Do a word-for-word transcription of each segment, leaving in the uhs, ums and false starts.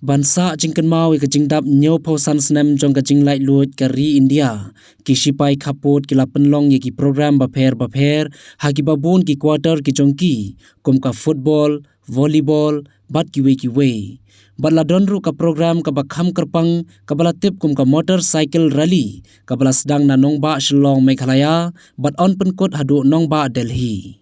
Ban sah jingkynmaw ïa ka jingdap hynñiewphew san snem jong ka jinglaitluid ka ri India, ki shipai khappud ki la pynlong ïa ki program bapher bapher ha kiba bun ki quarter ki jong ki, kum ka football, volleyball bad kiwei kiwei. Bad la don ruh ka program kaba kham kyrpang kaba la tip kum ka motorcycle rally kaba la sdang na nongbah Shillong, Meghalaya bad yn pynkut haduh nongbah Delhi.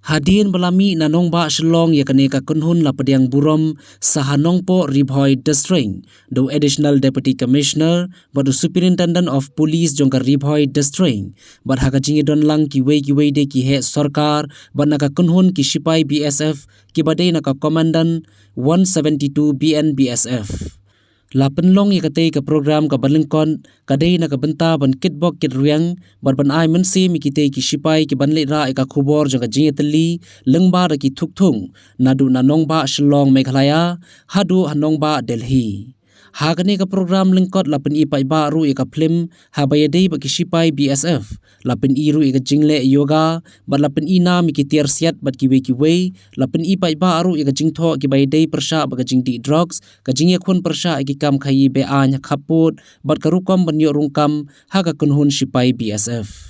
Hadien ba la mih na nongbah Shillong ïa kane ka kynhun la pdiang burom sa ha Nongpoh Ri Bhoi District da u Additional Deputy Commissioner bad u Superintendent of Police jong ka Ri Bhoi District, bad ha ka jingïadon lang kiwei kiwei de ki heh sorkar bad na ka kynhun ki shipai B S F kiba dei na ka Commandant one seventy-two B N B S F. La pynlong ïa katei ka program kaba lyngkot ka dei na ka bynta ban kitbok kitrwiang bad ban ai mynsiem ïa kitei ki shipai ki ban leit rah ïa ka khubor jong ka jingïatylli lyngba da ki thukthung naduh na nongbah Shillong, Meghalaya haduh ha nongbah Delhi. Ha kane ka program lyngkot la pyni paidbah ruh ïa ka phlim haba ïadei bad ki shipai B S F, la pyni ruh ïa ka jingleh yoga bad la pyni nam ïa ki tiar siat bad kiwei kiwei, la pyni paidbah ruh ïa ka jingthoh kiba ïadei pyrshah bad ka jingdih drugs, ka jingïakhun pyrshah ïa ki kam khaïi be-aiñ ha khappud bad ka rukom ban ïoh rung kam ha ka kynhun shipai B S F.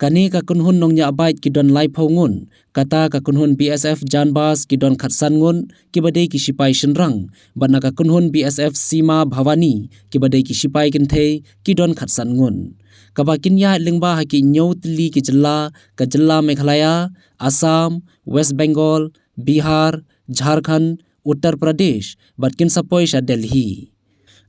Kane ka kynhun nongñiah bike ki don laiphew ngut, kata ka kynhun B S F Jambaz ki don khatsan ngut kiba dei ki shipai shynrang, bad na ka kynhun B S F Seema Bhawani kiba dei ki shipai kynthei ki don khatsan ngut. Kaba kin ïaid lyngba ha ki hynñiew tylli ki jylla, ka jylla Meghalaya, Assam, West Bengal, Bihar, Jharkhand, Uttar Pradesh bad kin sa poi sha Delhi.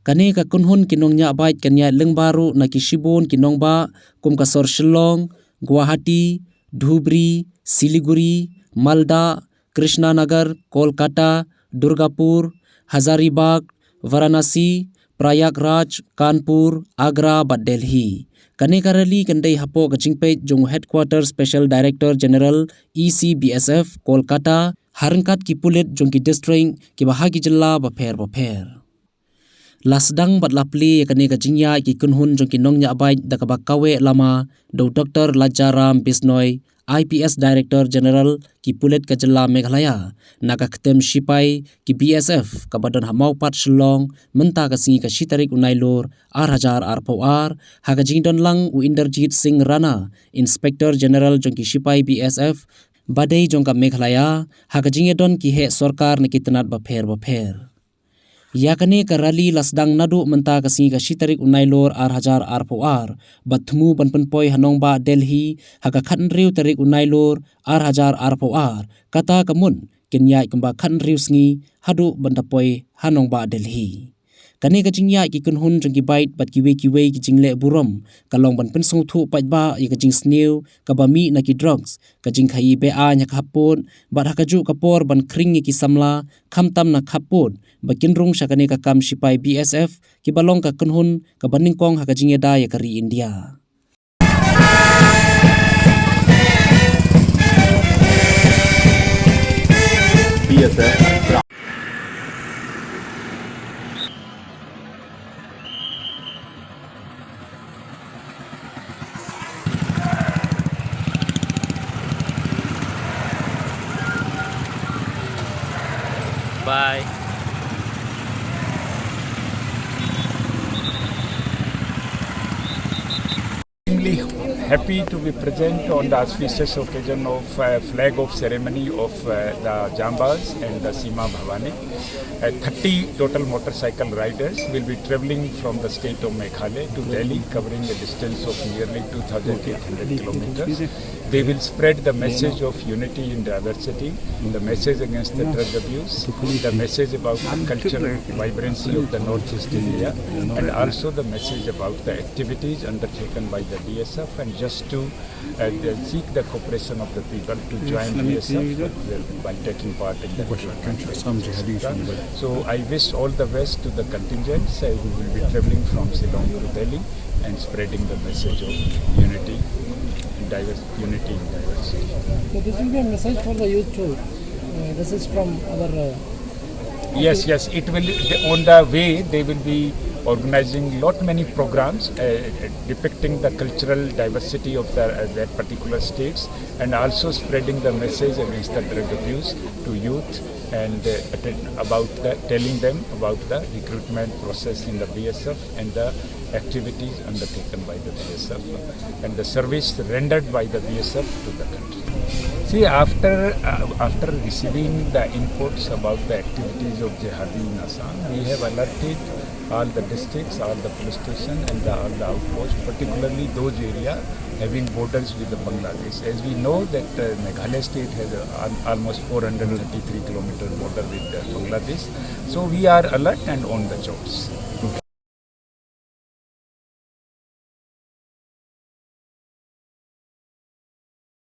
Kane ka kynhun ki nongñiah bike kan ïaid lyngba ruh na ki shibun ki nongbah kum ka sor Shillong, Guwahati, Dhubri, Siliguri, Malda, Krishnanagar, Kolkata, Durgapur, Hazaribagh, Varanasi, Prayagraj, Kanpur, Agra bad Delhi. Kane ka rally kan dei hapoh ka jingpeit jong u Headquarter Special Director General E C B S F Kolkata ha ryngkat ki pulit jong ki district kiba ha ki jylla bapher bapher. La sdang bad la plie ïa kane ka jingïaid ki kynhun jong ki nongñiah bike da kaba kaweh lama da u Doctor Lajaram Bishnoi, I P S Director General ki pulit ka jylla Meghalaya, na ka ktem shipai ki B S F kaba don ha Mawpat Shillong mynta ka sngi ka shi tarik u Nailur ar hajar arphew ar, ha ka jingdon lang u Inderjit Singh Rana, Inspector General jong ki shipai B S F, ba dei jong ka Meghalaya, ha ka jingïadon ki heh sorkar na ki tnat bapher bapher. Ïa kane ka rally la sdang naduh mynta ka sngi ka shi tarik u Nailur ar hajar arphew ar, bad thmu ban pynpoi ha nongbah Delhi ha ka khathynriew tarik u Nailur ar hajar arphew ar, kata ka mut kin ïaid kumba khathynriew sngi haduh ban da poi ha nongbah Delhi. Kane ka jingïaid ki kynhun jong ki bike bad kiwei kiwei ki jingleh burom ka long ban pynsngewthuh paidbah ïa ka jingsniew kaba mih na ki drugs, ka jingkhaïi be-aiñ ha khappud bad ha kajuh ka por ban khring ïa ki samla khamtam na khappud ba kin rung sha kane ka kam shipai B S F kiba long ka kynhun kaba nyngkong ha ka jingïada ïa ka ri India. B S F. Bye. Extremely happy to be present on the auspicious occasion of, uh, flag off ceremony of, uh, the Jambaz and the Seema Bhawani. Uh, thirty total motorcycle riders will be traveling from the state of Meghalaya to Delhi, covering a distance of nearly two thousand eight hundred kilometers. They will spread the message of unity in diversity, the message against the drug abuse, the message about the cultural vibrancy of the Northeast India, and also the message about the activities undertaken by the B S F, and just to, uh, the, seek the cooperation of the people to join B S F by taking part in the development. So I wish all the best to the contingents, uh, who will be traveling from Shillong to Delhi and spreading the message of unity in diverse, unity in diversity. So this will be a message for the youth too. Uh, this is from our, uh, Yes, yes, it will, the, on the way they will be organizing lot many programs, uh, depicting the cultural diversity of the, uh, that particular states, and also spreading the message against the drug abuse to youth, and uh, about the, telling them about the recruitment process in the B S F and the activities undertaken by the B S F and the service rendered by the B S F to the country. See, after uh, after receiving the inputs about the activities of jihadi in Assam, we have alerted all the districts, all the police station, and the, all the outposts, particularly those areas having borders with the Bangladesh. As we know that uh, Meghalaya state has a, al- almost four hundred thirty-three kilometer border with uh, Bangladesh. So we are alert and on the jobs.